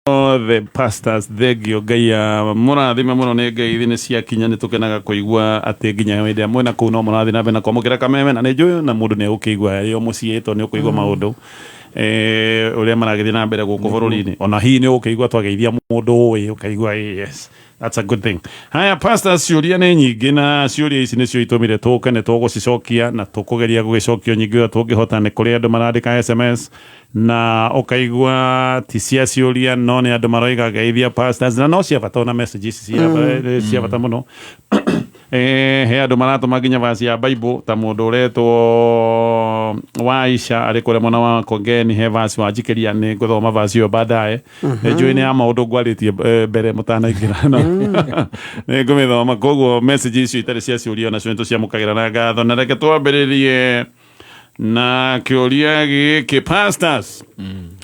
Othe pastors, thengio. Ngai mũrathime mũno nĩ Ngai. Nĩ ciakinya, nĩ tũkenaga kũigua atĩ nginya hĩndĩ ĩrĩa mwĩna kũu no mũrathiĩ na mbere na kwamũkĩra kameme, na nĩ njũĩ na mũndũ nĩ egũkĩigua arĩ o mũciĩ tondũ nĩ ũkũigua maũndũ ũrĩa maragĩthiĩ na mbere gũkũ bũrũri-inĩ. Ona hihi nĩ ũgũkĩigua twageithia mũndũ ũĩ, ũkaigua, "Yes, that's a good thing." Haya pastors, ciũria nĩ nyingĩ, na ciũria ici nĩcio itũmire tũke. Nĩ tũgũcicokia na tũkũgeria gũgĩcokia nyingĩ ũrĩa tũngĩhota. Nĩ kũrĩ andũ marandĩka SMS na ũkaigua ti cia ciũria, no nĩ andũ maroiga geithia pastors, na no cia bata. Ona message ici cia bata mũno. He andũ maratũma nginya verse ya Bible, ta mũndũ ũretwo Waisha arĩ kũrĩa mwena wa Kongeni. He verse wanjikĩria, nĩ ngũthoma verse ĩyo baadaye. Nĩ njũĩ nĩ ya maũndũ ngwarĩtie mbere mũtanaingĩra, no nĩ ngũmĩthoma. Koguo message icio itarĩ cia ciũria nacio nĩ tũciamũkagĩra na ngatho. Na reke twambĩrĩrie na kĩũria gĩkĩ, pastors.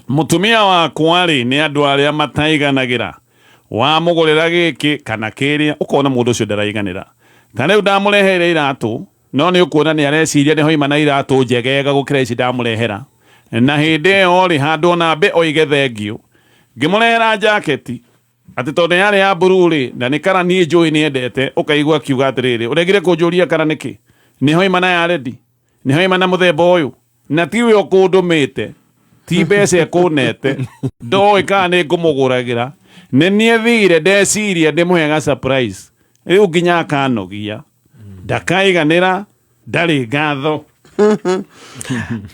Mũtumia wakwa rĩ, nĩ andũ arĩa mataiganagĩra. Wamũgũrĩra gĩkĩ kana kĩrĩa, ũkona mũndũ ũcio ndaraiganĩra. Ta rĩu ndamũreheire iratũ, no nĩ ũkuona nĩ areciria nĩ hoima na iratũ njegega gũkĩra ici ndamũrehera. Na hĩndĩ ĩyo rĩ, handũ ona mbe oige thengio, ngĩmũrehera jaketi atĩ tondũ yarĩ ya mburu rĩ, na nĩ kara niĩ njũĩ nĩ endete, ũkaigua akiuga atĩrĩrĩ, "Ũregire kũnjũria kara nĩkĩ? Nĩ hoima na ya ready, nĩ hoima na mũthemba ũyũ." Na tiwe ũkũndũmĩte, ti mbeca ĩkũnete, ndoĩ kana nĩ ngũmũgũragĩra. Nĩ niĩ thire ndeciria ndĩmũhe ga surprise. Rĩu nginya akanogia, ndakaiganĩra, ndarĩ ngatho.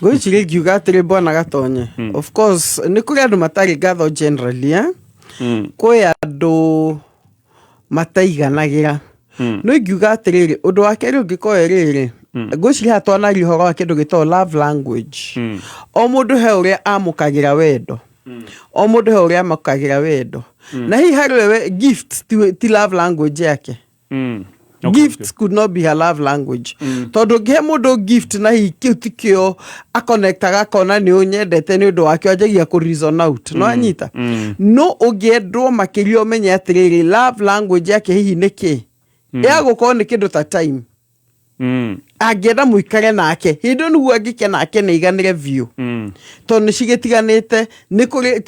Ngwĩciria ingiuga atĩrĩ, bwana Gatonye, of course nĩ kũrĩ andũ matarĩ ngatho generally, eh? Kwĩ andũ mataiganagĩra, no ingiuga atĩrĩrĩ, ũndũ wa kerĩ ũngĩkorwo rĩrĩ, ngwĩciria haha twanaria ũhoro wa kĩndũ gĩtagwo love language. O mũndũ he ũrĩa amũkagĩra wendo, o mũndũ he ũrĩa amũkagĩra wendo, na hihi harĩ we gift ti love language yake. Gifts could not be her love language, tondũ ũngĩhe mũndũ gift na hihi kĩu ti kĩo akonektaga, akona nĩ ũnyendete nĩ ũndũ wakĩo, anjagia kũ reason out. No anyita, no ũngĩendwo makĩria, ũmenye atĩrĩrĩ, love language yake hihi nĩ kĩ ya gũkorwo nĩ kĩndũ ta time. Angĩenda mũikare nake, hĩndĩ ĩyo nĩguo angĩkena, akene, iganĩre biũ, tondũ nĩ cigĩtiganĩte. Nĩ kũrĩ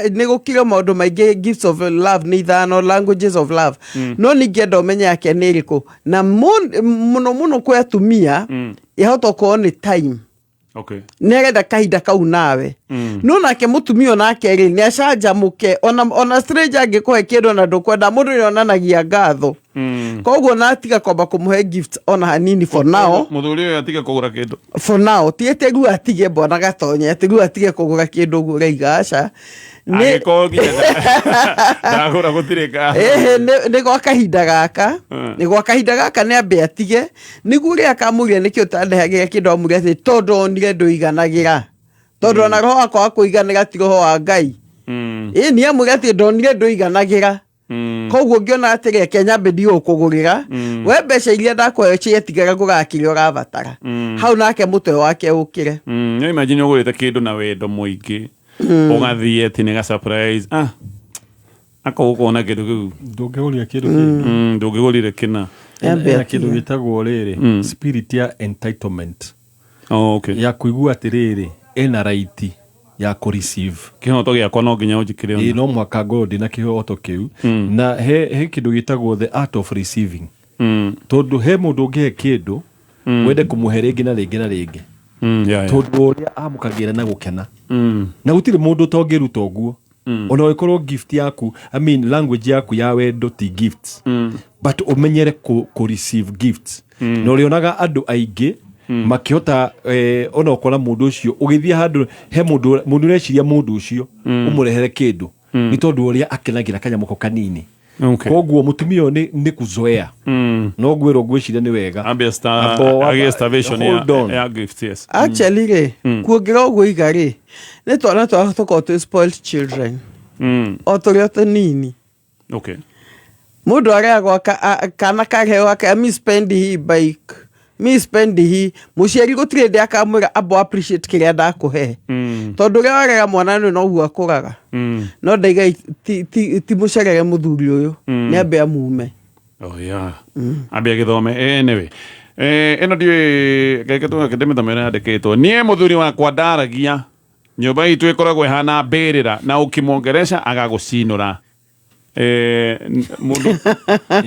nĩ gũkĩrĩ maũndũ maingĩ. Gifts of love nĩ ithano, languages of love, no ningĩenda ũmenye yake nĩ ĩrĩkũ. Na mũno mũno kwĩ atumia, yahota gũkorwo nĩ time. Nĩ arenda kahinda kau nawe. No nake mũtumia onake rĩ, nĩ acanjamũke. Ona stranger angĩkũhe kĩndũ ona ndũkwenda, mũndũ nĩ onanagia ngatho. Koguo na atiga kwamba kũmũhe gift ona hanini for now. Mũthuri ũyũ atige kũgũra kĩndũ? For now. Ti atĩ rĩu atige, bwana Gatonye, atĩ rĩu atige kũgũra kĩndũ ũguo ũraiga, aca. Angĩkorwo nginya ndagũra gũtirĩ ngatho. Ĩhĩ, nĩ gwa kahinda gaka. Nĩ gwa kahinda gaka, nĩ ambe atige, nĩguo ũrĩa akamũria nĩkĩ ũtandehagĩra kĩndũ, amũria atĩ tondũ onire ndũiganagĩra, tondũ ona roho wakwa wa kũiganĩra ti roho wa Ngai. Ĩ nĩ amwĩre atĩ ndonire ndũiganagĩra. Koguo ngĩona atĩ reke nyambe ndigũkũgũrĩra we, mbeca iria ndakũhe ciatigara ngũraga kĩrĩa ũrabatara. Hau nake mũtwe wake ũkĩre. No imagine ũgũrĩte kĩndũ na wendo mũingĩ, ũgathiĩ atĩ nĩ ga surprise, akorwo ũkona kĩndũ kĩu. Ndũngĩgũrire kĩndũ kĩngĩ. Ndũngĩgũrire kĩna. Nyambe Hena atige. kĩndũ gĩtagwo rĩrĩ, spirit ya entitlement. Oh, okay. Ya kũigua atĩrĩrĩ, ena right ya kũ receive. Kĩhoto gĩakwa no nginya ũnjĩkĩre. Ĩĩ. Ona No mwaka ngorwo ndĩna kĩhoto kĩu, na he kĩndũ gĩtagwo the art of receiving, tondũ he mũndũ ũngĩhe kĩndũ wende kũmũhe rĩngĩ na rĩngĩ na rĩngĩ, tondũ ũrĩa amũkagĩra na gũkena. Na gũtirĩ mũndũ ũtongĩruta ũguo, ona ũngĩkorwo gift yaku, I mean, language yaku ya wendo ti gifts, but ũmenyere kũ receive gifts. Na ũrĩonaga andũ aingĩ makĩhota ona ũkona mũndũ ũcio ũgĩthiĩ handũ he mũndũ, mũndũ ũreciria mũndũ ũcio ũmũrehere kĩndũ nĩ tondũ ũrĩa akenagĩra kanyamũ kau kanini. Koguo mũtumia ũyũ nĩ kuzoea. No ngwĩrwo, ngwĩciria nĩ wega. Ambia agĩe starvation hold on. ya gift, yes. Actually rĩ, kuongerera ũguo iga rĩ, nĩ twana twa tũkorwo twĩ spoiled children o tũrĩ o tũnini. Mũndũ arehagwo kana karehwo aka, "Mi spendi hii bike, mi spendi hii." Mũciari gũtirĩ hĩndĩ akamwĩra abo appreciate kĩrĩa ndakũhe, tondũ ũrĩa warera mwana nĩ noguo akũraga. No ndaiga ti mũcerere mũthuri ũyũ, nĩ ambe amume. Oh yeah. Ambia gĩthome. Anyway. Ĩno ndiũĩ, reke tũgake ndĩmĩthome ũrĩa yandĩkĩtwo. Niĩ mũthuri wakwa ndaragia. Nyũmba itũ ĩkoragwo ĩhana mbĩrĩra na ũkĩmwongereca agagũcinũra. Mũndũ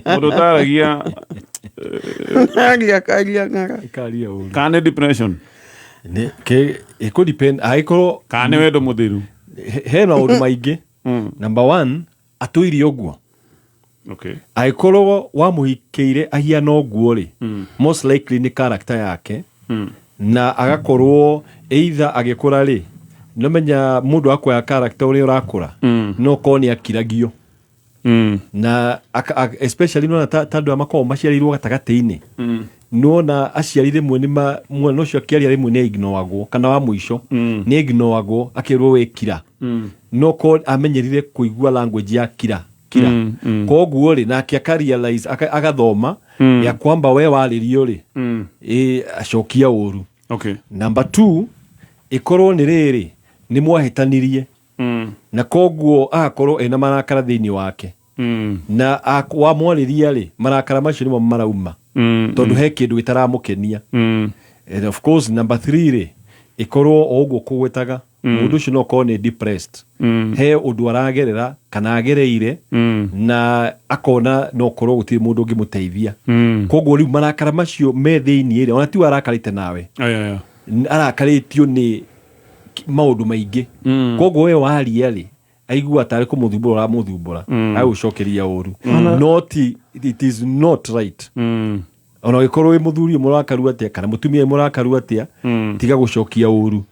mũndũ ũtaragia. Aria karia ng'ara. Ikaria ũru. Kana nĩ depression? Nĩ ke ĩkũ depend angĩkorwo Kana nĩ wendo mũthiru? He maũndũ maingĩ. Number one, atũire ũguo. Angĩkorwo wamũhikĩire ahiana ũguo rĩ, most likely nĩ character yake, na agakorwo either agĩkũra rĩ, nomenya mũndũ akoya character ũrĩa ũrakũra, no korwo nĩ akiragio na especially nona ta andũ aya makoragwo maciarĩirwo gatagatĩ-inĩ, nona aciari rĩmwe nĩ mwana ũcio akĩaria rĩmwe nĩ ignoagwo, kana wa mũico nĩ ignoagwo akĩrwo wĩkira, no korwo amenyerire kũigua language ya kira kira. Koguo rĩ, nake akarealize agathoma ya kwamba we warĩrio rĩ, ĩ acokia ũru. Number two, ĩkorwo nĩ rĩrĩ nĩ mwahĩtanirie, na koguo agakorwo ena marakara thĩinĩ wake, na wamwarĩria rĩ, marakara macio nĩmo marauma, tondũ he kĩndũ gĩtaramũkenia. And of course number three rĩ, ĩkorwo o ũguo kũgwetaga mũndũ ũcio no korwo nĩ depressed, he ũndũ aragerera kana agereire, na akona no korwo gũtirĩ mũndũ ũngĩmũteithia. Koguo rĩu marakara macio me thĩiniĩ rĩ, ona tiwe arakarĩte nawe, Aya, arakarĩtio nĩ maũndũ maingĩ. Koguo we waria rĩ, aigua tarĩ kũmũthumbũra ũramũthumbũra, agũcokeria ũru. Not, it is not right. Ona ũgĩkorwo wĩ mũthuri mũrakaru atĩa kana mũtumia wĩ mũrakaru atĩa, tiga gũcokia ũru.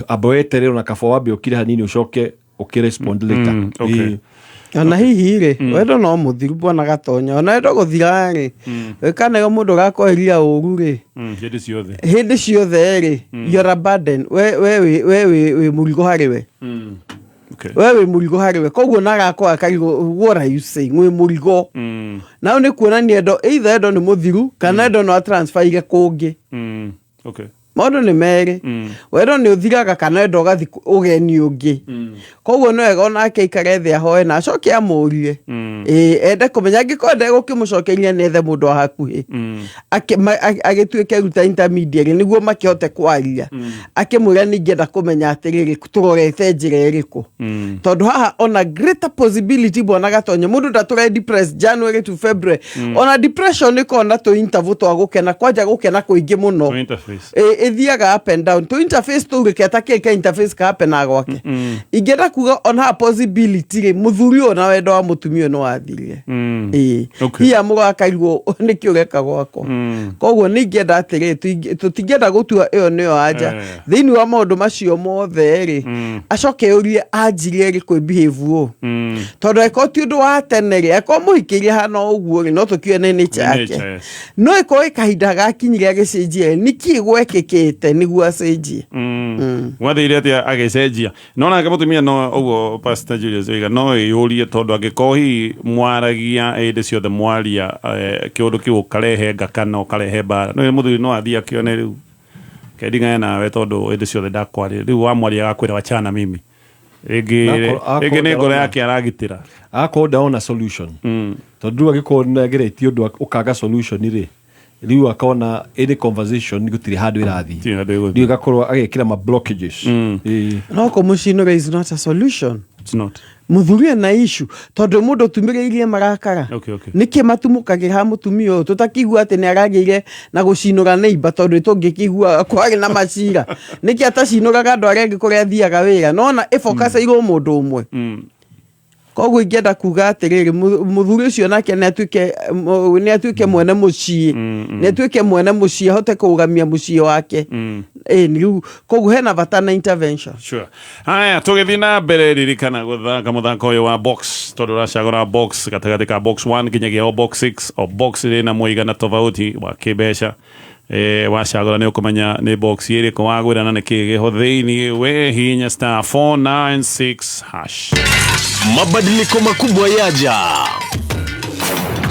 Amba weterere ona kaba wambe ũkire hanini, ũcoke ũkĩrespond later. Ona hihi rĩ, wendo no mũthiru, bwana Gatonya. Ona wendo gũthira rĩ, wĩkanaga mũndũ ũgakweheria ũru rĩ, Hĩndĩ ciothe. Hĩndĩ ciothe rĩ, you're a burden. We wĩ mũrigo harĩ we. We wĩ mũrigo harĩ we, koguo nagakwa akarigwo, what are you saying? Wĩ mũrigo. Nao nĩ kuonania endo, either endo nĩ mũthiru kana endo no atransferire kũngĩ. Maũndũ nĩ merĩ. Wendo nĩ ũthiraga kana wendo ũgathi ũgeni ũngĩ. Koguo nĩ wega onake aikare thĩ, ahoe na acoke amũrie. Ĩĩ, ende kũmenya. Angĩkorwo ndegũkĩmũcokeria, nĩ ethe mũndũ wa hakuhĩ, agĩtuĩke rĩu ta intermediary nĩguo makĩhote kwaria, akĩmwĩra nĩ ingĩenda kũmenya atĩrĩrĩ, tũrorete njĩra ĩrĩkũ? Tondũ haha ona greater possibility, bwana Gatonye, mũndũ ndatũre depressed January to February. Ona depression ĩkoragwo na tũ interval twa gũkena, kwanja gũkena kũingĩ mũno. To interface. Ĩthiaga up and down tũ interface tũu. Reke ta kĩ ka interface ka happen na gwake. Ingĩenda kuga ona haha possibility rĩ, mũthuri ũyũ na wendo wa mũtumia ũyũ nĩ wathirire. Ĩĩ. Hiya mũgakaigwo nĩkĩ ũreka gwakwa. Koguo nĩ ingĩenda atĩrĩrĩ, tũtingĩenda gũtua ĩyo nĩyo anja. Thĩinĩ wa maũndũ macio mothe rĩ, acoke ũrie anjirie rĩ kwĩ behave ũũ, tondũ angĩkorwo ti ũndũ wa tene rĩ, angĩkorwo mũhikĩire hana ũguo rĩ, no tũkiuge nĩ nature yake. Nature, yes. No ĩkorwo ĩ kahinda gakinyire agĩcenjia rĩ, nĩkĩ gwekĩkĩte nĩguo acenjie? Gwathire atĩa agĩcenjia? No nake mũtumia no ũguo Pastor Julius oiga, no ĩyũrie, tondũ angĩkorwo hihi mwaragia hĩndĩ ciothe, mwaria kĩũndũ kĩu ũkarehe ngakana, ũkarehe mbara, no mũthuri no athiĩ akĩone rĩu kendigane nawe, tondũ hĩndĩ ciothe ndakwarĩria, rĩu wamwaria agakwĩra wachana mimi rĩngĩ. Akorwo Rĩngĩ nĩ ngoro ndarona. yake aragitĩra. Akorwo ndaona solution, tondũ rĩu angĩkorwo nĩageretie ũndũ ũkaga solution rĩ, rĩu akona any conversation gũtirĩ handũ ĩrathiĩ. Gũtirĩ handũ ĩgũthiĩ. Rĩu ĩgakorwo agekĩra ma blockages. No kũmũcinũra is not a solution. It's not. Mũthuri ena issue, tondũ mũndũ ũtumĩrĩirie marakara. Nĩkĩ matumũkagĩra ha mũtumia ũyũ tũtakĩigua atĩ nĩ aragĩire na gũcinũra neighbor? Tondũ tũngĩkĩigua kwarĩ na macira, nĩkĩ atacinũraga andũ arĩa angĩ kũrĩa athiaga wĩra? Nona ĩbokaceirwo mũndũ ũmwe. Koguo ingĩenda kuga atĩrĩrĩ, mũthuri ũcio nake nĩ atuĩke mwene mũciĩ, nĩ atuĩke mwene mũciĩ, ahote kũrũgamia mũciĩ wake. Ĩĩ, rĩu koguo hena bata na intervention. Sure. Haya, tũgĩthiĩ na mbere, ririkana gũthaka mũthako ũyũ wa box, tondũ ũracagũra box gatagatĩ ka box 1 nginyagia o box 6. O box ĩrĩ na mũigana tofauti wa kĩmbeca. Wacagũra nĩ ũkũmenya nĩ box ĩrĩkũ wagwĩra na nĩ kĩĩ gĩho thĩinĩ. We hinya *496#. Mabadiliko makubwa yaja.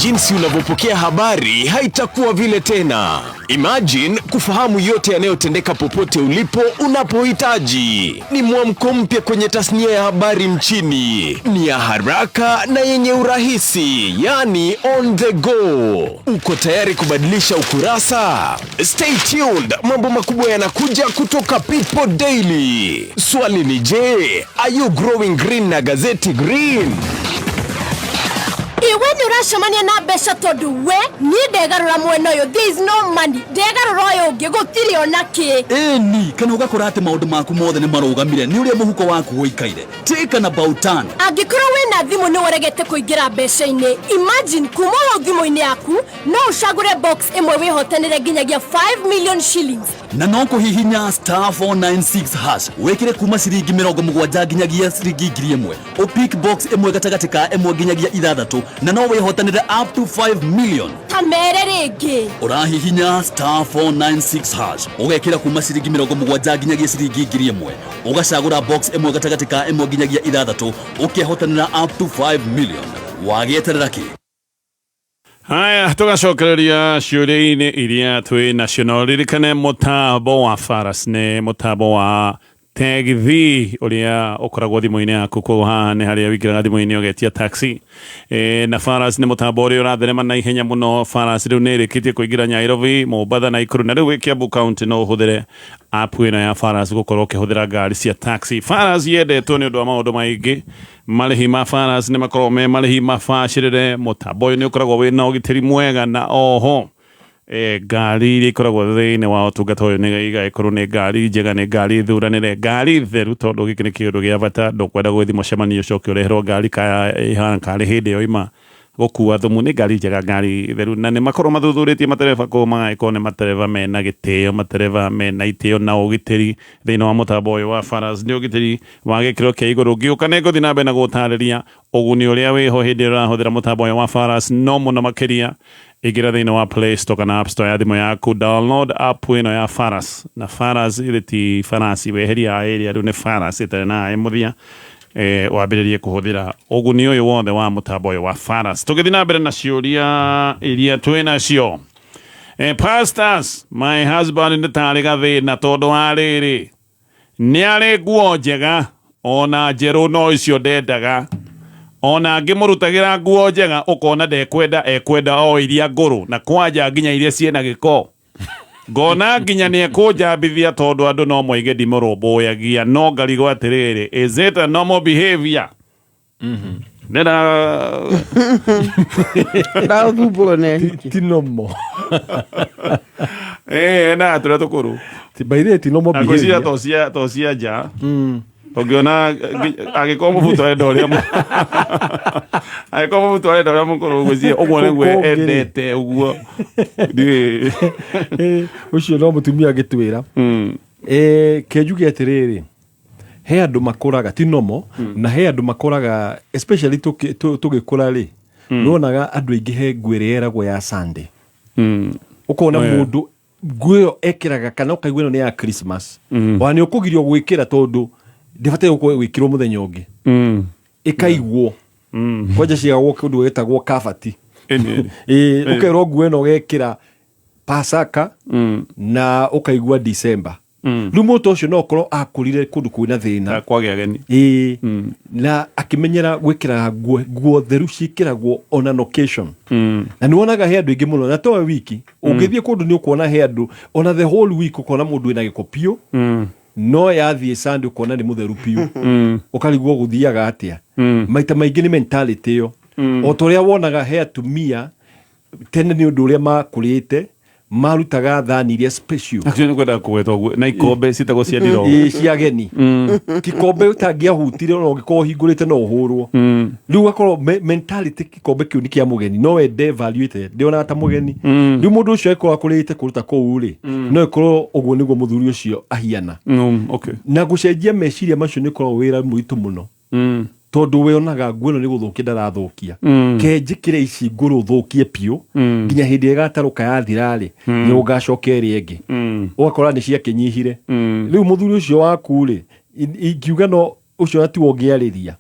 Jinsi unavyopokea habari haitakuwa vile tena. Imagine kufahamu yote yanayotendeka popote ulipo unapohitaji. Ni mwamko mpya kwenye tasnia ya habari nchini. Ni ya haraka na yenye urahisi, yani on the go. Uko tayari kubadilisha ukurasa? Stay tuned, mambo makubwa yanakuja kutoka People Daily. Swali ni je, are you growing green na gazeti Green? Iwe nĩ ũracemania na mbeca tondũ we niĩ ndegarũra mwena ũyũ, there is no money, ndegarũra ũyũ ũngĩ gũtirĩ ona kĩ. Ĩni, kana ũgakora atĩ maũndũ maku mothe nĩ marũgamire nĩ ũrĩa mũhuko waku ũikaire. Take an about turn. Angĩkorwo wĩna thimũ nĩ ũregete kũingĩra mbeca-inĩ, imagine kuma o thimũ-inĩ yaku no ũcagũre box ĩmwe wĩhotanĩre nginyagia 5 million shillings. Na no kũhihinya *496# wĩkĩre kuma ciringi 70 nginyagia ciringi 1000, ũpick box ĩmwe gatagatĩ ka 1 nginyagia 6, na no wĩhotanĩre up to 5 million. Ta mere rĩngĩ. Ũrahihinya *496# ũgekĩra kuma ciringi 70 nginyagia ciringi 1000, ũgacagũra box ĩmwe gatagatĩ ka 1 nginyagia 6, ũkehotanĩra up to 5 million. Wagĩeterera kĩ? Haya, tugacokereria ciũria-inĩ iria twĩ nacio. Na ũririkane mũtambo wa Faras nĩ mũtambo wa tegithi ũrĩa ũkoragwo thimũ-inĩ yaku. Koguo haha nĩ harĩa wĩingĩraga thimũ-inĩ ũgetia taxi. Na Faras nĩ mũtambo ũrĩa ũratherema na ihenya mũno. Faras rĩu nĩ ĩrĩkĩtie kũingĩra Nairobi, Mombatha, Nakuru, na rĩu wĩ Kiambu County no ũhũthĩre app ĩno ya Faras gũkorwo ũkĩhũthĩra ngari cia taxi. Faras yendetwo nĩ ũndũ wa maũndũ maingĩ. Marĩhi ma Faras nĩ makoragwo me marĩhi mabacĩrĩre. Mũtambo ũyũ nĩ ũkoragwo wĩna ũgitĩri mwega, na oho ngari iria ikoragwo thĩinĩ wa ũtungata ũyũ nĩ igagĩkorwo nĩ ngari njega, nĩ ngari thuranĩre, ngari theru, tondũ gĩkĩ nĩ kĩũndũ gĩa bata. Ndũkwenda gũgĩthiĩ mũcemanio ũcoke ũreherwo ngari kaya ĩhana karĩ hĩndĩ ĩyo ima gũkua thumu. Nĩ ngari njega, ngari theru, na nĩ makorwo mathuthurĩtie matereba kũu magagĩkorwo nĩ matereba mena gĩtĩo, matereba mena itĩo na ũgitĩri thĩinĩ wa mũtambo ũyũ wa Faras nĩ ũgitĩri wa gĩkĩro kĩa igũrũ. Ngĩũka nĩ ngũthiĩ na mbere na gũtarĩria ũguni ũrĩa wĩho hĩndĩ ĩrĩa ũrahũthĩra mũtambo ũyũ wa Faras. No mũno makĩria ingĩra thĩinĩ wa Play Store kana App Store ya thimũ yaku, download app ĩno ya Faras. Na Faras ĩrĩ ti farasi, weheria ĩrĩa, rĩu nĩ Faras ĩtarĩ na ĩ mũthia. Wambĩrĩrie kũhũthĩra ũguni ũyũ wothe wa mũtambo ũyũ wa Faras. Tũgĩthiĩ na mbere na ciũria iria twĩ nacio, pastors, my husband nĩ tarĩ gathĩna tondũ wa rĩrĩ, nĩ arĩ nguo njega ona njerũ, no icio ndendaga. Ona ngĩmũrutagĩra nguo njega ũkona ndekwenda, ekwenda o iria ngũrũ, na kwanja nginya iria ciĩna gĩko. Ngona nginya nĩ ekũnjambithia tondũ andũ no moige ndimũrũmbũyagia, no ngarigwo atĩrĩrĩ, is it a normal behavior? Nenda Ndaũthumbũrwo nĩ ahiki. Ti normal. Na tũrĩa tũkũrũ. By the way, ti normal Na ngwĩciria behavior. to cia nja ũngĩona angĩkorwo mũbuto arenda ũrĩa angĩkorwo mũbuto arenda ũrĩa mũkũrũ, ngwĩciria ũguo nĩguo Kũngĩ-rĩ. endete ũguo. Ndiũĩ. Ũcio no mũtumia agĩtwĩra. Ke njuge atĩrĩrĩ, he andũ makũraga ti normal, na he andũ makũraga, especially tũgĩkũra rĩ, nĩwonaga andũ aingĩ he nguo ĩrĩa ĩragwo ya Sunday. Ũkona Oh, yeah. mũndũ nguo ĩyo ekĩraga, kana ũkaigua ĩno nĩ ya Christmas. Ona nĩ ũkũgirio gwĩkĩra tondũ ndĩbataire gũkorwo ĩgwĩkĩrwo mũthenya ũngĩ. Ĩkaigwo kwanja ciagwo kĩndũ gĩtagwo kabati. Ĩni. Ĩĩ, ũkerwo nguo ĩno ũgekĩra Pasaka na ũkaigua December. Rĩu mũndũ ũcio no ũkorwo akũrire kũndũ kwĩna thĩna. Kwagĩa ageni. Ĩĩ, na akĩmenyera gwĩkĩraga nguo theru ciĩkĩragwo on an occasion. Na nĩ wonaga he andũ aingĩ mũno, na towe wiki ũngĩthiĩ kũndũ nĩ ũkuona he andũ ona the whole week ũkona mũndũ wĩna gĩko biũ, no yathiĩ Sunday ũkona nĩ mũtheru biũ. Ũkarigwo gũthiaga atĩa. Maita maingĩ nĩ mentality ĩyo, o ta ũrĩa wonaga he atumia tene nĩ ũndũ ũrĩa makũrĩte marutaga thani iria special. Actually nĩ kwenda kũgwetwo ũguo na ikombe citagwo cia ndiro. Ĩĩ, cia ageni, kikombe ũtangĩahutire ona ũngĩkorwo ũhingũrĩte no ũhũrwo. Rĩu ũgakorwo mentality kikombe kĩu nĩ kĩa mũgeni, no we ndevaluĩte, ndĩonaga ta mũgeni. Rĩu mũndũ ũcio angĩkorwo akũrĩte kũruta kũu rĩ, no ĩkorwo ũguo nĩguo mũthuri ũcio ahiana. Na gũcenjia meciria macio nĩ ũkoragwo wĩra mũritũ mũno, tondũ we onaga nguo ĩno nĩ gũthũkia ndarathũkia. Ke njĩkĩre ici ngũrũ thũkie biũ nginya hĩndĩ ĩrĩa ĩgatarũka yathira-rĩ, nĩ ũgacoka ĩrĩa ĩngĩ. Ũgakora nĩ ciakĩnyihire. Rĩu mũthuri ũcio waku rĩ, ingiuga no ũcio tiwe ũngĩarĩria.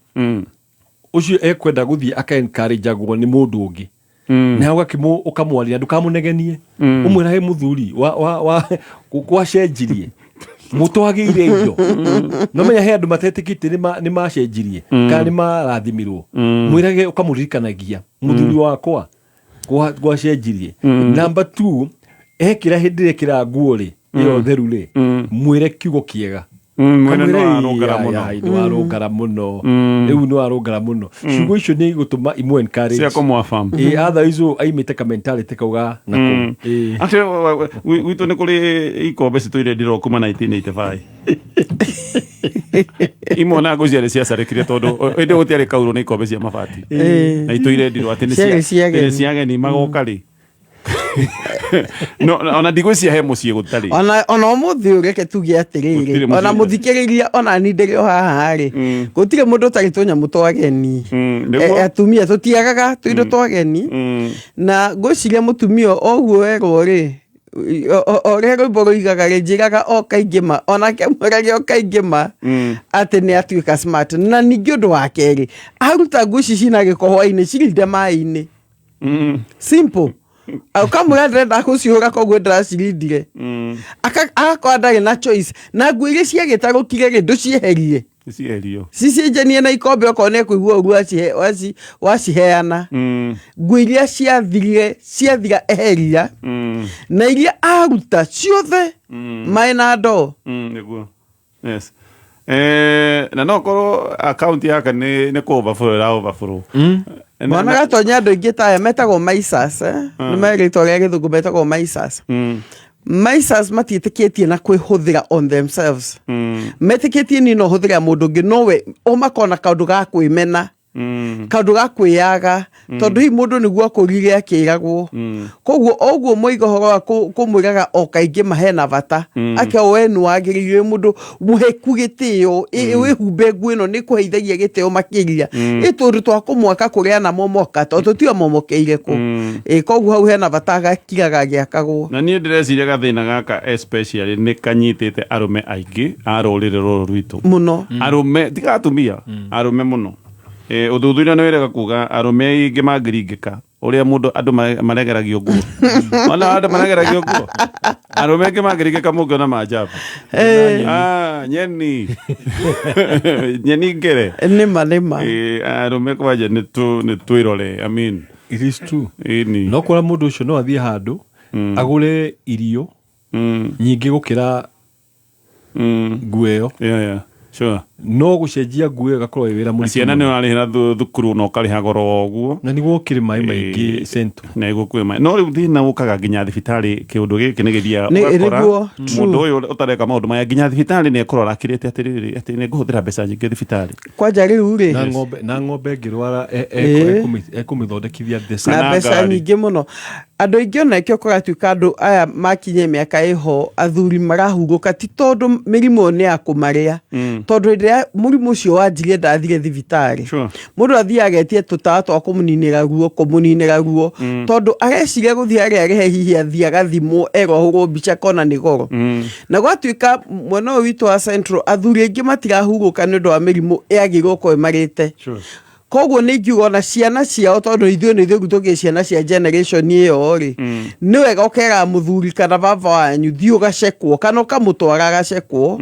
Ũcio ekwenda gũthiĩ aka encourage-agwo nĩ mũndũ ũngĩ. Na ũgakĩmũ ũkamwaria, ndũkamũnegenie, ũmwĩra he mũthuri wa wa wa gwacenjirie, mũtwagĩire indo. No menya he andũ matetĩkĩtie nĩ macenjirie kana nĩ marathimirwo. Mwĩrage, ũkamũririkanagia, mũthuri wakwa, gwacenjirie. Number two, ekĩra, hĩndĩ ĩrĩa ĩkĩra nguo rĩ, ĩyo theru rĩ, mwĩre kiugo kĩega. Mwene Kamwĩre, nĩ warũngara "Ya, mũno." ya, nĩ warũngara mũno, rĩu nĩ warũngara mũno. Ciugo icio nĩ igũtũma imũ encourage. Cia kũmwafam. Ĩ, otherwise ũyũ aimĩte ka mentality kau ga nako. Ĩ. Actually, gwitũ nĩ kũrĩ ikombe citũire ndĩro kuma 1985. Imwe na ngũciarĩ ciacarĩkire tondũ ĩndĩ gũtiarĩ kaurũ, nĩ ikombe cia mabati na itũire ndirwo atĩ nĩ Ciarĩ cia ageni. Nĩ cia ageni magoka rĩ. No ona ndigwĩcia he mũciĩ gũtarĩ. Ona ũmũthĩ ũyũ, reke tuge Gũtirĩ atĩrĩrĩ, mũciĩ ona ũtarĩ. Mũthikĩrĩria, ona ni ndĩrĩ o haha rĩ, gũtirĩ mũndũ ũtarĩ tũnyamũ twa ageni. Nĩguo. Atumia tũtiagaga tũindo twa ageni. Na ngwĩciria mũtumia o ũguo werwo rĩ, o ũrĩa rwĩmbo rũigaga rĩ, njĩraga o kaingĩ ma, onake mwĩrage o kaingĩ ma atĩ nĩ atuĩka smart. Na ningĩ ũndũ wa kerĩ, aruta nguo ici cina gĩko hwainĩ, cirinde maĩ-inĩ. Simple. Ũkamwĩra ndĩrenda gũcihũra, koguo ndĩracirindire. Agakorwo ndarĩ na choice na nguo iria ciagĩtarũkire rĩ, ndũcieherie. Cieherio. Cicenjanie na ikombe okorwo nĩ ekũigua ũru waciheana. Nguo iria ciathirire, ciathira, eheria. Na iria aruta ciothe, maĩ na ndoo. Nĩguo, yes. Na no korwo akaunti yake nĩ kũ overflow, ĩra overflow. Mwana gatonya, andũ aingĩ ta aya metagwo misers, eh? Nĩ merĩtwa rĩa Gĩthũngũ, metagwo misers. Misers matiĩtĩkĩtie na kwĩhũthĩra on themselves. Metĩkĩtie niĩ no hũthĩra mũndũ ũngĩ, nowe o makona kaũndũ ga kwĩmena, kaũndũ ga kwĩyaga, tondũ hihi mũndũ nĩguo akũrire akĩragwo. Koguo oguo moiga ũhoro wa kũmwĩraga o kaingĩ mahena bata ake, we nĩ wagĩrĩire, wĩ mũndũ mũheku gĩtĩo, wĩhumbe nguo ĩno nĩ kũheithagia gĩtĩo makĩria. Ĩ tũndũ twa kũmwaka kũrĩa na momoka, tondũ tũtiũĩ momokeire kũ. Ĩ koguo hau hena bata gakiraga gĩakagwo. Na niĩ ndĩreciria gathĩna gaka especially nĩ kanyitĩte arũme aingĩ a rũrĩrĩ rũrũ rwitũ. Mũno. Arũme, tiga atumia, arũme mũno. Ũthuthuria nĩ wĩrega kuga arũme aingĩ mangĩringĩka ũrĩa mũndũ andũ maregeragio nguo, ona andũ maregeragio nguo, arũme aingĩ mangĩringĩka mũngĩona manjabu. Ah, nyeni nyeni ngere. Nĩma nĩma. Arũme kwanja nĩ twĩrore, I mean. It is true. Ĩni. No kora mũndũ ũcio no athiĩ handũ agũre irio nyingĩ gũkĩra nguo ĩyo. Yeah, sure. No gũcenjia nguo ĩyo ĩgakorwo ĩ wĩra Na mũritũ ciana nĩ mũno. ũrarĩhĩra thukuru na ũkarĩha goro o ũguo. Na nĩguo ũkĩrĩ maĩ maingĩ sento. Na ĩgũkue maĩ, no rĩu thĩna ũkaga nginya thibitarĩ, kĩũndũ gĩkĩ nĩ gĩthiaga ũgakora Nĩguo, true. mũndũ ũyũ ũtareka maũndũ maya, nginya thibitarĩ nĩ ekũrora akĩrĩte atĩrĩrĩ, atĩ nĩ ngũhũthĩra mbeca nyingĩ thibitarĩ. Kwanja rĩu rĩ, Na ng'ombe ĩngĩrwara ekũmĩthondekithia the same. Na Kana mbeca ngari. nyingĩ mũno. Andũ aingĩ ona ĩkĩo kũratuĩka andũ aya makinye mĩaka ĩho, athuri marahurũka, ti tondũ mĩrimũ ĩyo nĩ ya kũmarĩa, tondũ hĩndĩ ĩrĩa mũrimũ ũcio wanjirie ndathire thibitarĩ. Mũndũ athiĩ agetie tũtawa twa kũmũninĩra ruo, kũmũninĩra ruo, tondũ areciria gũthiĩ harĩa arĩhe, hihi athiĩ agathimwo, erwo ahũrwo mbica, kona nĩ goro. Na gwatuĩka mwena ũyũ witũ wa Central, athuri aingĩ matirahurũka nĩ ũndũ wa mĩrimũ ĩagĩrĩirwo gũkorwo ĩmarĩte. Koguo nĩ ingiuga ona ciana ciao, tondũ ithuĩ nĩ ithuĩ tũkĩ ciana cia generation ĩyo rĩ, nĩ wega ũkeraga mũthuri kana baba wanyu, thiĩ ũgacekwo, kana ũkamũtwara agacekwo.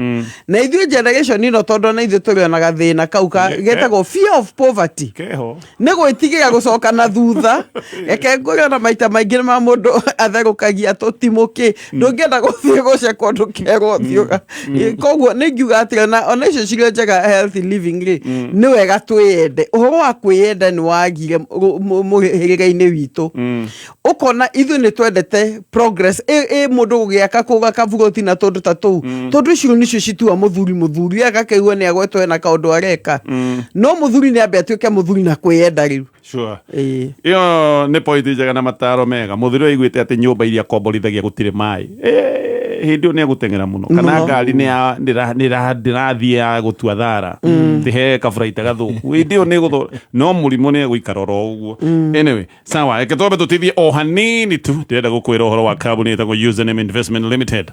Na ithuĩ generation ĩno, tondũ ona ithuĩ tũrĩ ona gathĩna kau ka getagwo fear of poverty. Keho. Nĩ gwĩtigĩra gũcoka na thutha. Reke ngũre, ona maita maingĩ nĩ ma mũndũ atherũkagia tũtimũkĩ, ndũngĩenda gũthiĩ gũcekwo ndũkerwo thiĩ koguo nĩ ngiuga atĩ ona icio cirĩ njega, healthy living rĩ, nĩ wega twĩyende. Ũhoro wa kwĩyenda nĩ wagire mũhĩrĩga-inĩ witũ. Ũkona ithuĩ nĩ twendete progress, ĩ mũndũ gũgĩaka kũga kaburoti na tũndũ ta tũu, tondũ icio nĩcio citua mũthuri mũthuri, agakĩigua nĩ agwetwo ena kaũndũ areka. No mũthuri nĩ ambe atuĩke mũthuri na kwĩyenda rĩu. Ĩĩ. Ĩyo nĩ point njega na mataro mega. Mũthuri ũyũ aiguĩte atĩ nyũmba iria akomborithagia gũtirĩ maĩ. Hĩndĩ ĩyo nĩ egũteng'era mũno kana Mũno. ngari nĩ ndĩrathiĩ ya gũtua thara ti he kaburaita gathũku, hĩndĩ ĩyo nĩ gũtho no mũrimũ nĩ egũikara oro ũguo. Anyway, sawa, reke twambe tũtithie o hanini tu. Ndĩrenda gũkwĩra ũhoro wa kambuni ĩtagwo Username Investment Limited.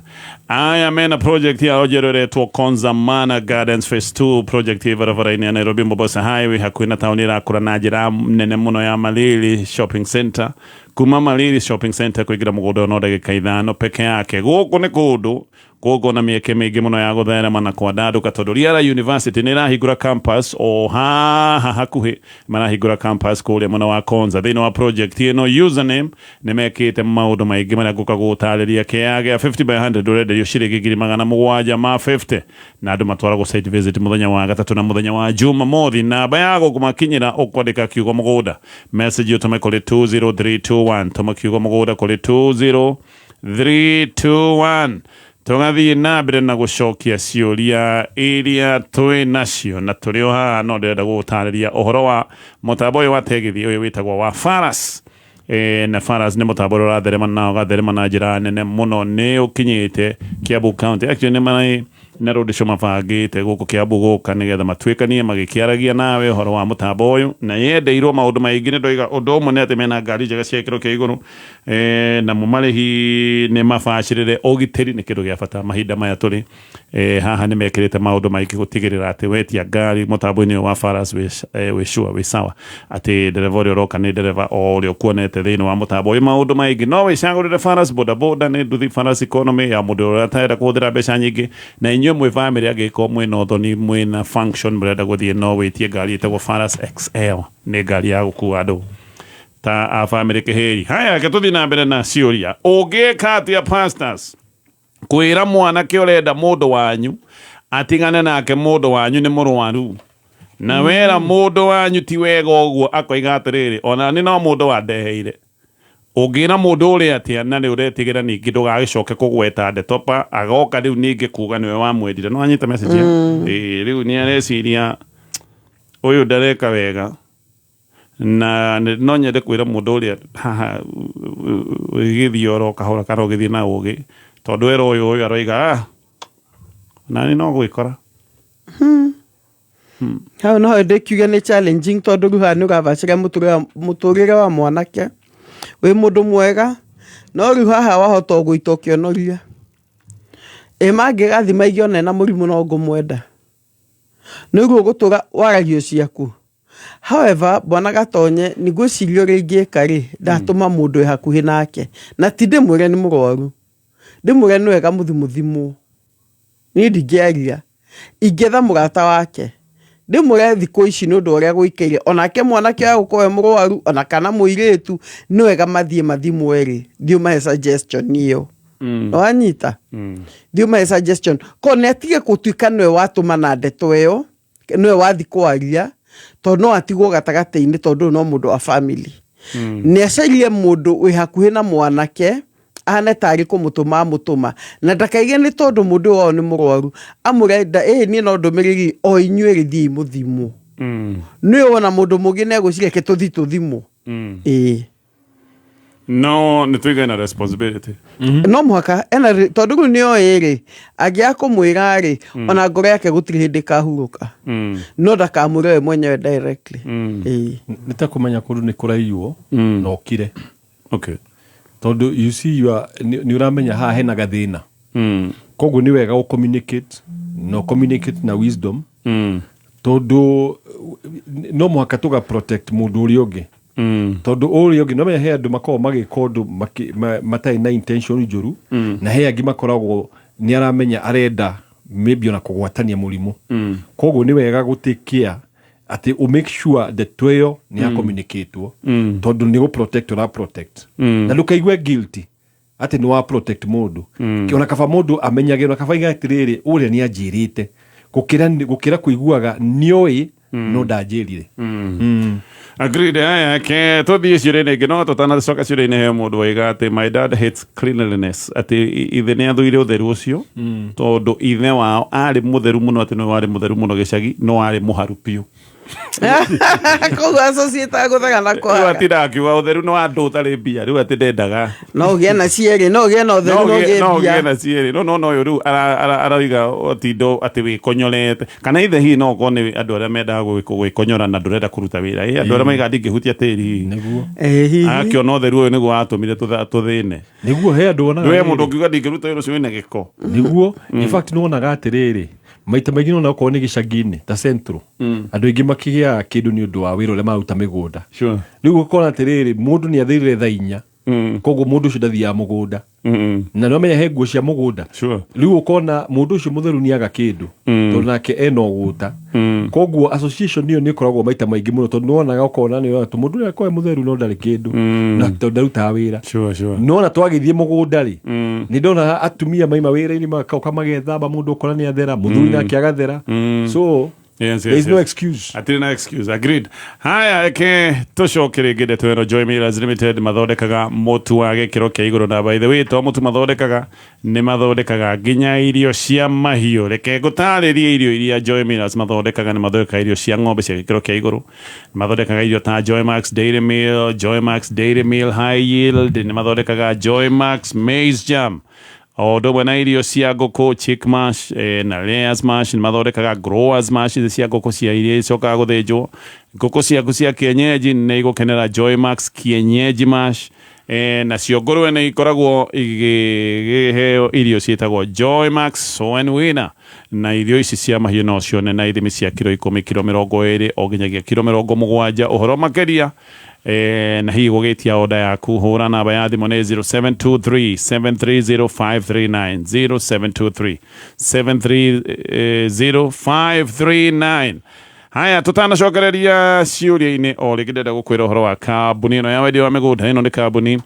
Aya mena project yao njerũ ĩretwo Konza Mana Gardens Phase 2, project ĩ barabara-inĩ ya Nairobi Mombasa Highway, hakuhĩ na taũni ĩrakũra na njĩra nene mũno ya Malili Shopping Center. Kuma Malili Shopping Center kũingĩra mũgũnda ũyũ no ndagĩka 5 peke yake. Gũkũ nĩ kũndũ gũkũ na mĩeke mĩingĩ mũno ya gũtherema na kwandandũka, tondũ Riara University nĩ ĩrahingũra campus o haha hakuhĩ. Marahingũra campus kũrĩa mwena wa Konza. Thĩinĩ wa project ĩno, Username nĩ mekĩte maũndũ maingĩ marĩa ngũka gũtarĩria. Kĩaya gĩa 50 by 100 ũrenderio ciringi 750,000, na andũ matwaragwo site visit mũthenya wa gatatũ na mũthenya wa Jumamothi. Namba ya gũkũmakinyĩra, ũkwandĩka kiugo mũgũnda, message ũtũme kũrĩ 20321. Tũma kiugo mũgũnda kũrĩ 20321. Tũgathiĩ na mbere na gũcokia ciũria iria twĩ nacio, na tũrĩ o haha no ndĩrenda gũgũtarĩria ũhoro wa mũtambo ũyũ wa tegithi ũyũ wĩtagwo wa Faras. Na Faras nĩ mũtambo ũrĩa ũratherema na ũgatherema na njĩra nene mũno. Nĩ ũkinyĩte Kiambu County. Actually, nĩ marĩ na road show mabangĩte gũkũ Kiambu gũka nĩgetha matuĩkanie magĩkĩaragia nawe ũhoro wa mũtambo ũyũ, na yendeirwo maũndũ maingĩ. Nĩ ndoiga ũndũ ũmwe nĩ atĩ mena ngari njega cia gĩkĩro kĩa igũrũ, namo marĩhi nĩ mabacĩrĩre. Ũgitĩri nĩ kĩndũ gĩa bata mahinda maya tũrĩ. Haha nĩ mekĩrĩte maũndũ maingĩ gũtigĩrĩra atĩ wetia ngari mũtambo-inĩ ũyũ wa Faras wĩ sure, wĩ sawa atĩ ndereba ũrĩa ũroka nĩ ndereba o ũrĩa ũkuonete thĩinĩ wa mũtambo ũyũ. Maũndũ maingĩ, no wĩcagũrĩre Faras bodaboda, nĩ nduthi, Faras economy ya mũndũ ũrĩa atarenda kũhũthĩra mbeca nyingĩ, na inyuĩ mwĩ family, angĩkorwo mwĩna ũthoni, mwĩna function mũrenda gũthiĩ, no wĩtie ngari ĩtagwo Faras XL. Nĩ ngari ya gũkua andũ ta a family kĩhĩri. Haya, reke tũthiĩ na mbere na ciũria. Ũngĩka atĩa, pastors, kwĩra mwanake ũrenda mũndũ wanyu atigane nake? Mũndũ wanyu nĩ mũrwaru, na wera mũndũ wanyu ti wega ũguo, akoiga atĩrĩrĩ, ona nĩ no mũndũ wandeheire. Ũngĩra mũndũ ũrĩa atĩa, na nĩ ũretigĩra ningĩ ndũgagĩcoke kũgweta ndeto pa agoka rĩu ningĩ kuga nĩwe wamwendire? No anyite message ĩyo? Ĩĩ, rĩu nĩ areciria ũyũ ndareka wega, na no nyende kwĩra mũndũ ũrĩa haha gĩthiĩ oro kahora kana ũgĩthiĩ na ũgĩ, tondũ era ũyũ aroiga, "Ah, nani no gwĩkora." Hau no ndĩkiuge nĩ challenging, tondũ rĩu haha nĩ ũrabacĩra mũtũrĩre wa mwanake wĩ mũndũ mwega, no rĩu haha wahota o gũita ũkĩonoria ĩ mangĩgathi maige ona ena mũrimũ no ngũmwenda, nĩ ũguo ũgũtũra waragio ciaku. However, bwana Gatonye, nĩ ngwĩciria ũrĩa ingĩka rĩ, ndatũma mũndũ wĩ hakuhĩ nake, na ti ndĩmwĩre nĩ mũrwaru, ndĩmwĩre nĩ wega mũthi mũthimwo. Niĩ ndingĩaria, ingĩetha mũrata wake, ndĩmwĩre thikũ ici nĩ ũndũ wa ũrĩa gũikaire, onake mwanake ũyũ agũkorwo e mũrwaru ona kana mũirĩtu, nĩ wega mathiĩ mathimwo erĩ. Thiĩ ũmahe suggestion ĩyo. Nĩwanyita? Thiĩ ũmahe suggestion ko nĩ atige gũtuĩka nĩwe watũmana ndeto ĩyo, nĩwe wathi kwaria, tondũ no atigwo gatagatĩ-inĩ, tondũ ũyũ no mũndũ wa family. Nĩ acarie mũndũ wĩ hakuhĩ na mwanake, ahane tarĩ kũmũtũma amũtũma, na ndakaige nĩ tondũ mũndũ ũyũ wao nĩ mũrwaru. Amũrenda ĩ niĩ no ndũmĩrĩri o inyuĩ rĩ, thiĩi mũthimwo. Nĩ wona mũndũ mũngĩ nĩ egwĩciria ke tũthi tũthimwo. Ĩĩ. No nĩ tuigae na responsibility. No mũhaka ena tondũ rĩu nĩ oĩ rĩ, angĩaga kũmwĩra rĩ, ona ngoro yake gũtirĩ hĩndĩ ĩkahurũka. No ndakamwĩre we mwenyewe directly. Ĩĩ. Nĩ ta kũmenya kũndũ nĩ kũraiywo na ũkire. Tondũ you see, you are, nĩ ũramenya haha hena gathĩna. Koguo nĩ wega gũ communicate na communicate na wisdom, tondũ no mũhaka tũga protect mũndũ ũrĩa ũngĩ, tondũ ũrĩa ũngĩ no menya he andũ makoragwo magĩka ũndũ matarĩ na intention njũru, na he angĩ makoragwo nĩ aramenya arenda maybe ona kũgwatania mũrimũ. Koguo nĩ wega gũ take care atĩ ũ make sure ndeto ĩyo nĩ ya communicatwo, tondũ nĩ gũ protect ũra protect, na ndũkaigue guilty atĩ nĩ wa protect mũndũ. Ona kaba mũndũ amenyage, ona kaba iga atĩrĩrĩ, ũrĩa nĩ anjĩrĩte, gũkĩra kũiguaga nĩoĩ no ndanjĩrire. Agreed. Aya, ke tũthiĩ ciũria-inĩ ingĩ, no tũtanacoka ciũria-inĩ, he mũndũ waiga atĩ my dad hates cleanliness, atĩ ithe nĩ athũire ũtheru ũcio, tondũ ithe wao arĩ mũtheru mũno, atĩ nĩwe warĩ mũtheru mũno gĩcagi, no arĩ mũharu biũ. Koguo associate gũthera na Rĩu kũhaga. atindaga akiuga ũtheru nĩ wa andũ ũtarĩ mbia, rĩu atĩ ndendaga. No ũgĩe na cierĩ, no ũgĩe na ũtheru, no ũgĩe No ũgĩe mbia. na cierĩ. No no ũyũ rĩu arauga ũtindo atĩ wĩkonyorete, kana ithe hihi no ũkorwo nĩ andũ arĩa mendaga gwĩkonyora na ndũrenda kũruta wĩra. Ĩ, andũ arĩa maigaga ndingĩhutia tĩri hihi. Nĩguo. Ĩ, hihi. Agakĩona ũtheru ũyũ nĩguo watũmire tũthĩne. Nĩguo, he andũ wonaga Ndũĩ rĩrĩ. mũndũ ũngiuga ndingĩruta wĩra ũcio wĩna gĩko. Nĩguo, in fact nĩwonaga atĩrĩrĩ, maita maingĩ nĩwona okorwo nĩ gĩcagi-inĩ ta central, andũ aingĩ makĩgĩaga kĩndũ nĩ ũndũ wa wĩra ũrĩa maruta mĩgũnda. Rĩu ũkona atĩrĩrĩ, mũndũ nĩ athĩrire thaa 4, koguo mũndũ ũcio ndathiaga mũgũnda, na nĩwamenya he nguo cia mũgũnda. Rĩu ũkona mũndũ ũcio mũtheru nĩaga kĩndũ, tondũ nake ena ũgũta. Koguo association ĩyo nĩ ĩkoragwo maita maingĩ mũno, tondũ nĩwonaga ũkona nĩ atĩ mũndũ ũrĩa akoragwo e mũtheru no ndarĩ kĩndũ, na tondũ ndarutaga wĩra. No ona twagĩthiĩ mũgũnda rĩ, nĩ ndonaga atumia maima wĩra-inĩ magoka magethamba, mũndũ ũkora nĩ athera, mũthuri nake agathera, so there is no excuse. Hatirĩ na excuse, agreed. Haya, reke tũcoke rĩngĩ ndeto ĩno. Joy Millers Limited mathondekaga mũtu wa gĩkĩro kĩa igũrũ, na by the way, to mũtu mathondekaga, nĩ mathondekaga nginya irio cia mahiũ. Reke ngũtarĩrie irio iria Joy Millers mathondekaga. Nĩ mathondekaga irio cia ng'ombe cia gĩkĩro kĩa igũrũ. Nĩ mathondekaga irio ta Joy Max Dairy Meal, Joy Max Dairy Meal High Yield, nĩ mathondekaga Joy Max Maize Jam, o ũndũ ũmwe na irio cia ngũkũ chick mash na layers mash. Nĩ mathondekaga growers mash, ici cia ngũkũ cia iria icokaga gũthĩnjwo. Ngũkũ ciaku cia kienyeji nĩ igũkenera Joy Max Kienyeji Mash, nacio ngũrwe nĩ ikoragwo igĩheo irio ciĩtagwo Joy Max Soen Winner, na irio ici cia mahiũ no cione na ithimi cia kiro 10, kiro 20, o nginyagia kiro 70. Ũhoro makĩria na hihi gũgĩtia oda yaku, hũra namba ya thimũ nĩ 0723 730539, 0723 730539. Haya, tutanacokereria ciũria-inĩ, o rĩngĩ ndĩrenda gũkwĩra ũhoro wa kambuni ĩno ya wendia wa mĩgũnda. Ĩno nĩ kambuni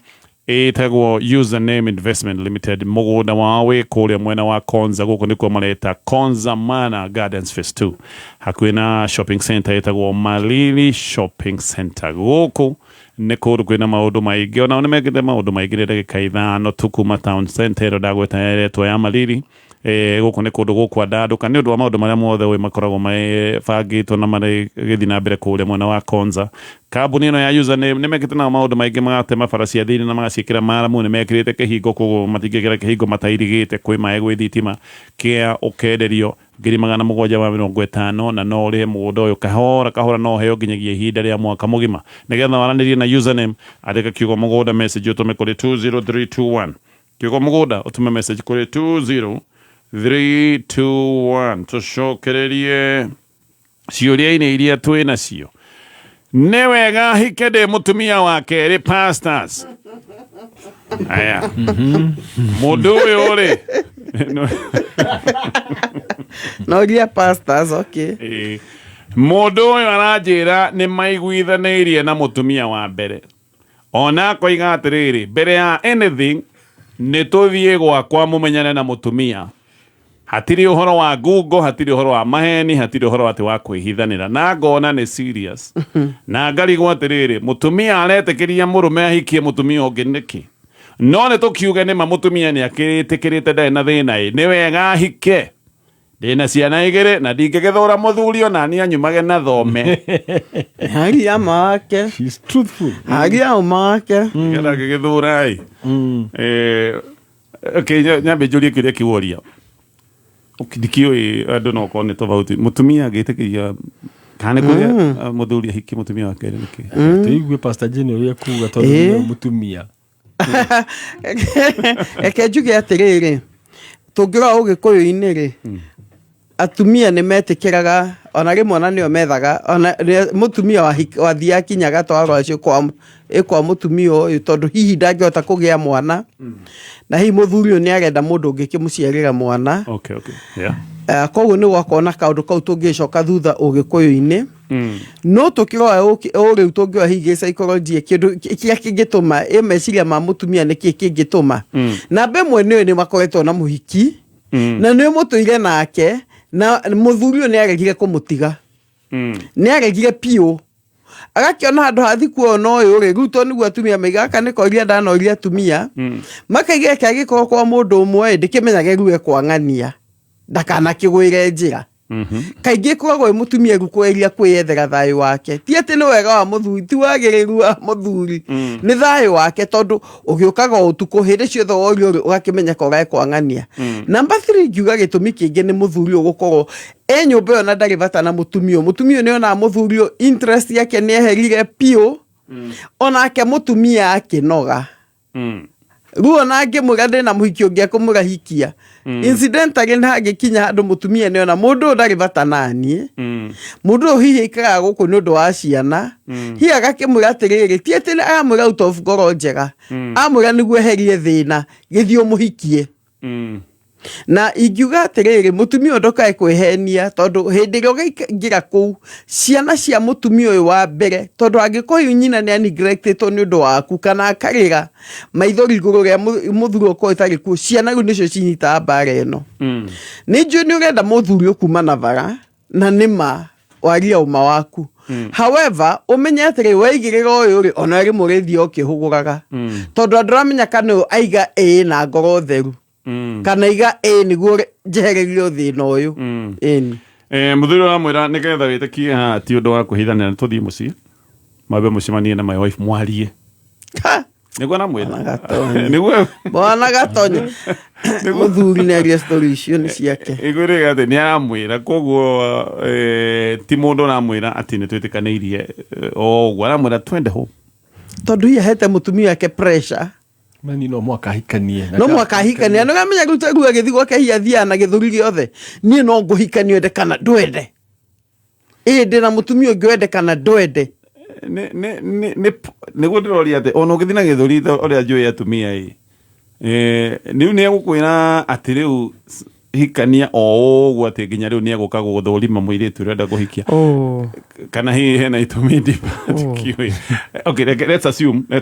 ĩtagwo Username Investment Limited. Mũgũnda wao wĩ kũrĩa mwena wa Konza, gũkũ nĩkuo mareta Konza Mana Gardens Phase 2, hakuhĩ na shopping center ĩtagwo Malili Shopping Center. Gũkũ nĩ kũndũ kwĩna maũndũ maingĩ, onao nĩ mekĩte maũndũ maingĩ. Nĩ ndagĩka 5 tu kuma town center ĩno ndagweta ĩretwo ya Malili. Gũkũ nĩ kũndũ gũkwandandũka nĩ ũndũ wa maũndũ marĩa mothe ũĩ makoragwo mabangĩtwo na marĩgĩthiĩ na mbere kũrĩa mwena wa Konza. Kambuni ĩno ya Username nĩ mekĩte nao maũndũ maingĩ, magatema bara cia thĩinĩ na magaciĩkĩra maramu. Nĩ mekĩrĩte kĩhingo, koguo matingĩkĩra kĩhingo matairigĩte. Kwĩ maĩ, gwĩ thitima. Kĩa ũkenderio 750,000, na no ũrĩhe mũgũnda ũyũ kahora kahora, no ũheo nginyagia ihinda rĩa mwaka mũgima. Nĩgetha waranĩrie na Username, andĩka kiugo mũgũnda, message ũtũme kũrĩ 20321. Kiugo mũgũnda, ũtũme message kũrĩ 20321. Tũcokererie ciũria-inĩ iria twĩ nacio. Nĩ wega hike ndĩ mũtumia wa kerĩ, pastors? Aya, mũndũ ũyũ rĩ, Noria pastors, okay. Ĩĩ. Mũndũ ũyũ aranjĩra nĩ maiguithanĩirie na mũtumia wa mbere, ona akoiga atĩrĩrĩ, mbere ya anything nĩ tũthiĩ gwakwa mũmenyane na mũtumia. Hatirĩ ũhoro wa ngungo, hatirĩ ũhoro wa maheni, hatirĩ ũhoro atĩ wa kwĩhithanĩra, na ngona nĩ serious, na ngarigwo atĩrĩrĩ, mũtumia aretĩkĩria mũrũme ahikie mũtumia ũngĩ nĩkĩ? No nĩ tũkiuge nĩma mũtumia nĩ akĩrĩtĩkĩrĩte, ndarĩ na thĩna. Ĩ nĩ wega ahike? Ndĩna ciana igĩrĩ na ndingĩgĩthũra mũthuri ona niĩ anyumage na thome. Haria make. She's truthful. Haria make. Nĩgetha ngĩgĩthũra ĩ. Okay, nyambe njũrie kĩũria kĩu woria. Okay, ndikĩũĩ andũ no korwo nĩ tofauti, mũtumia angĩtĩkĩria kana nĩ kũrĩa mũthuri ahikie mũtumia wa kerĩ nĩkĩ? Tũigue Pastor Jane ũrĩa kuga, tondũ nĩwe mũtumia. Reke njuge atĩrĩrĩ, tũngĩrora ũgĩkũyũ-inĩ rĩ, atumia nĩ metĩkĩraga ona rĩmwe, ona nĩo methaga ona rĩrĩa mũtumia wathiaga kinya agatwara rũracio kwa ĩ kwa mũtumia ũyũ, tondũ hihi ndangĩhota kũgĩa mwana, na hihi mũthuri ũyũ nĩ arenda mũndũ ũngĩkĩmũciarĩra mwana. Koguo nĩ gwakorwo na kaũndũ kau tũngĩcoka thutha ũgĩkũyũ-inĩ. No tũkĩrora o rĩu, tũngĩrora hihi gĩpsychology, kĩndũ kĩrĩa kĩngĩtũma ĩ meciria ma mũtumia, nĩkĩ kĩngĩtũma? Namba ĩmwe, nĩũĩ nĩ makoretwo na mũhiki na nĩ mũtũire nake, na mũthuri ũyũ nĩ aregire kũmũtiga, nĩ aregire biũ, agakĩona handũ hathi kuona ũyũ rĩ. Rĩu to nĩguo atumia maiga gaka nĩ koria ndanoria, atumia makaiga eke agĩkorwo kwa mũndũ ũmwe ĩ, ndĩkĩmenyage ruwe kwa ng'ania ndakanakĩgwĩre njĩra. Kaingĩ ĩkoragwo ĩ mũtumia rĩu kweria kwĩyethera thayũ wake. Ti atĩ nĩ wega wa mũthuri, ti wagĩrĩru wa mũthuri, nĩ thayũ wake, tondũ ũgĩũkaga o ũtukũ hĩndĩ ciothe worio rĩ, ũgakĩmenyeka ũrekwang'ania. Number 3, ngiuga gĩtũmi kĩngĩ nĩ mũthuri ũyũ gũkorwo e nyũmba ĩyo na ndarĩ bata na mũtumia ũyũ. Mũtumia ũyũ nĩ onaga mũthuri ũyũ interest yake nĩ eherire biũ, onake mũtumia akĩnoga. Rĩu ona angĩmwĩra ndĩna mũhiki ũngĩ ekũmũrahikia, incidentally nĩ hangĩkinya handũ mũtumia nĩ ona mũndũ ũyũ ndarĩ bata naniĩ, mũndũ ũyũ hihi aikaraga gũkũ nĩ ũndũ wa ciana, hihi agakĩmwĩra atĩrĩrĩ, ti atĩ aramwĩra out of ngoro njega, amwĩra nĩguo eherie thĩna, gĩthiĩ ũmũhikie. Na ingiuga atĩrĩrĩ, mũtumia ũyũ ndũkae kwĩhenia, tondũ hĩndĩ ĩrĩa ũkaingĩra kũu, ciana cia mũtumia ũyũ wa mbere, tondũ angĩkorwo hihi nyina nĩ aneglectĩtwo nĩ ũndũ waku kana akarĩra maithori igũrũ rĩa mũthuri ũkorwo ĩtarĩ kuo, ciana rĩu nĩcio cinyitaga mbara ĩno. Nĩ njũĩ nĩ ũrenda mũthuri ũyũ kuma na bara, na nĩ ma waria ũma waku. However, ũmenye atĩrĩ, waigĩrĩra ũyũ rĩ, ona rĩmwe ũrĩthiĩ ũkĩhũgũraga, tondũ andũ aramenya kana ũyũ aiga ĩĩ na ngoro theru, kana iga ĩĩ nĩguo njehererio thĩna ũyũ. Ĩni. Mũthuri ũramwĩra nĩgetha wĩtĩkie haha ti ũndũ wa kwĩhithanĩra, tũthiĩ mũciĩ mambe mũcemanie na my wife mwarie. Ha! Nĩguo aramwĩra. Bwana Gatonye. Nĩguo. Bwana Gatonye, mũthuri nĩ aria story icio nĩ ciake. Ĩkwĩrĩga atĩ nĩ aramwĩra, koguo ti mũndũ ũramwĩra atĩ nĩ twĩtĩkanĩirie, o ũguo aramwĩra twende home. Tondũ hihi ahete mũtumia wake pressure. Mani no mwaka ahikanie. No mwaka ahikanie, nĩ ũramenya rĩu ta rĩu agĩthiĩ gwake hihi athiaga na gĩthũri gĩothe, niĩ no ngũhikania wende kana ndwende, ĩĩ ndĩna mũtumia ũngĩ wende kana ndwende. Nĩguo ndĩroria atĩ ona ũngĩthiĩ na gĩthũri ta ũrĩa njũĩ atumia ĩ, rĩu nĩ egũkwĩra atĩ rĩu hikania o ũguo, atĩ nginya rĩu nĩ egũka gũgũthũrima mũirĩtu ũrenda kũhikia, kana hihi hena itũmi ndiba tikĩũĩ. Okay, let's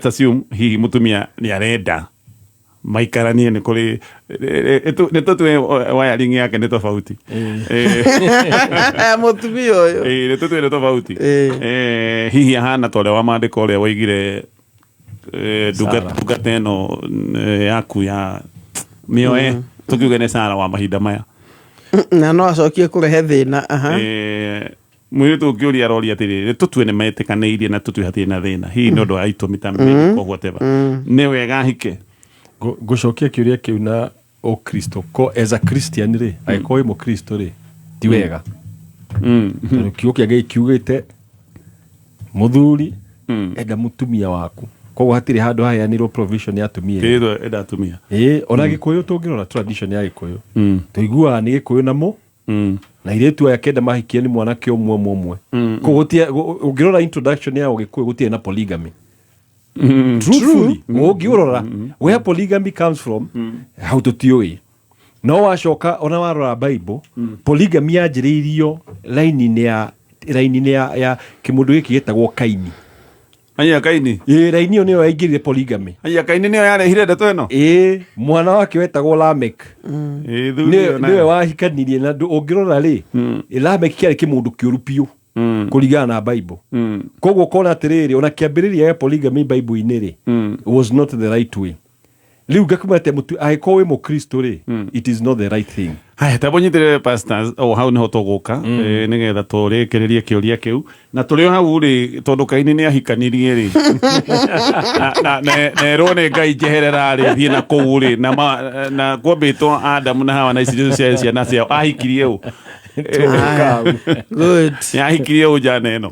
assume hihi mũtumia nĩ arenda maikaranie, nĩ kũrĩ nĩ tũtue wiring yake nĩ tofauti. Mũtumia ũyũ. Nĩ tũtue nĩ tofauti. Hihi ahana ta ũrĩa wa maandĩko ũrĩa woigire, ndungata ĩno yaku ya mĩoe, tũkiuge nĩ Sara wa mahinda maya. Na no acokie kũrehe thĩna, aha. Mũirĩtu ũngĩũria aroria atĩrĩrĩ, tũtue nĩ metĩkanĩirie na tũtue hatirĩ na thĩna, hihi nĩ ũndũ wa itũmi ta medical, whatever, nĩ wega ahike? Ngũcokia kĩũria kĩu na ũkristo ko as a Christian rĩ, angĩkorwo wĩ mũkristo rĩ, ti wega, tondũ kiugo kĩa Ngai kiugĩte mũthuri enda mũtumia waku, koguo hatirĩ handũ haheanirwo provision ya atumia. Kĩrĩtwo enda atumia. Ĩĩ, ona Gĩkũyũ tũngĩrora tradition ya Gĩkũyũ, tũiguaga nĩ Gĩkũyũ namo na airĩtu aya kenda mahikie nĩ mwanake ũmwe ũmwe ũmwe. Koguo ũngĩrora introduction ya Ũgĩkũyũ gũtirĩ na polygamy. Truthfully, ũngĩũrora where polygamy comes from, hau tũtiũĩ. No wacoka ona warora Bible, polygamy yanjĩrĩirio raini-inĩ ya kĩmũndũ gĩkĩ gĩtagwo Kaini. Aya Kaini. Ĩĩ, raini ĩyo nĩyo yaingĩrire polygamy. Aya Kaini nĩyo yarehire ndeto ĩno. Ĩĩ, mwana wake wetagwo Lamek. Ĩĩ, thuri ĩyo nĩwe wahikanirie na ũngĩrora rĩ, Lamek kĩarĩ kĩmũndũ kĩũru biũ kũringana na Bible. Koguo ũkona atĩrĩrĩ, ona kĩambĩrĩria gĩa polygamy Bible-inĩ rĩ, was not the right way. Rĩu ngakuma atĩ angĩkorwo wĩ mũkristo rĩ, it is not the right thing. Haya, tambo nyitĩrĩre pastors, o hau nĩho tũgũka, nĩgetha tũrĩkĩrĩrie kĩũria kĩu na tũrĩ o hau rĩ, tondũ Kaini nĩ ahikanirie rĩ, na erwo nĩ Ngai njeherera rĩ, thiĩ na kũu rĩ, na kwambĩtwo Adamu na Hawa na ici nĩcio ciarĩ ciana ciao, ahikirie ũ? Good. Nĩ ahikirie ũ njana ĩno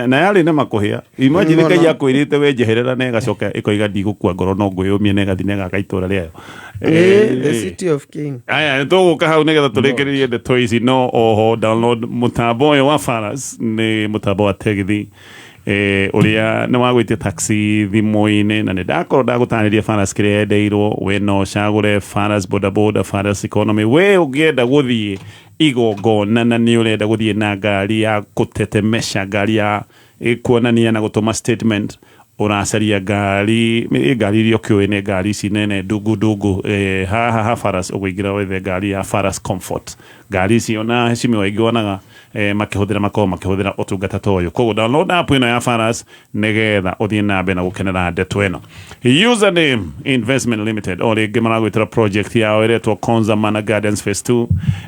na yarĩ na makũhĩa? Imagine Ngai akwĩrĩte we njeherera na ĩgacoka ĩkoiga ndigũkua ngoro no ngwĩyũmia na ĩgathiĩ na ĩgaka itũra rĩayo. The city of king. Aya, nĩ tũgũka hau nĩgetha tũrĩkĩrĩrie ndeto ici, no oho download mũtambo ũyũ wa Faras, nĩ mũtambo wa tegithi, ũrĩa nĩ wa gwĩtia taxi thimũ-inĩ, na nĩ ndakorwo ndagũtarĩria Faras kĩrĩa yendeirwo. We no ũcagũre Faras bodaboda, Faras economy. We ũngĩenda gũthiĩ igongona na nĩ ũrenda gũthiĩ na ngari ya gũtetemesha, ngari ya kuonania na gũtũma statement, ũracaria ngari ĩ ngari iria ũkĩũĩ nĩ ngari ici nene ndungu ndungu, haha ha Faras ũkũingĩra wethe ngari ya Faras Comfort. Ngari ici ona heshimiwa aingĩ wonaga. Makĩhũthĩra makorwo makĩhũthĩra ũtungata ta ũyũ. Koguo download app ĩno ya Faras nĩgetha ũthiĩ na mbere na gũkenera ndeto ĩno. Username Investment Limited o rĩngĩ maragwĩtĩra project yao ĩretwo Konza Manor Gardens Phase 2.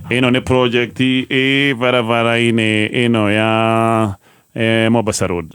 Ĩno nĩ project ĩ barabara-inĩ ĩno ya Mombasa Road,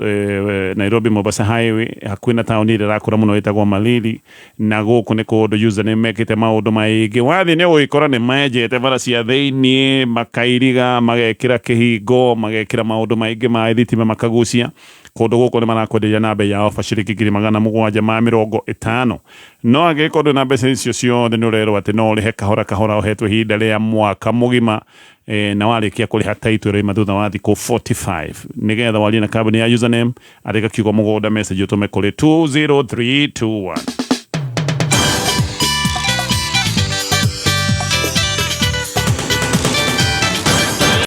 Nairobi Mombasa Highway, hakuhĩ na taũni ĩrĩa ĩrakũra mũno ĩtagwo Malili. Na gũkũ nĩ kũndũ Username mekĩte maũndũ maingĩ. Wathiĩ nĩ ũgũgĩkora nĩ menjete bara cia thĩiniĩ, makairiga, magekĩra kĩhingo, magekĩra maũndũ maingĩ ma thitima makagucia. Kũndũ gũkũ nĩ marakwenderia na bei ya ofa ciringi 750,000. No angĩgĩkorwo ndũrĩ na mbeca icio ciothe, nĩ ũrerwo atĩ no ũrĩhe kahora kahora ũhetwo ihinda rĩa mwaka mũgima, na warĩkia kũrĩha title ĩroima thutha wa thikũ 45. Nĩgetha warie na kambuni ya Username, andĩka kiugo mũgũnda message ũtũme kũrĩ 20321.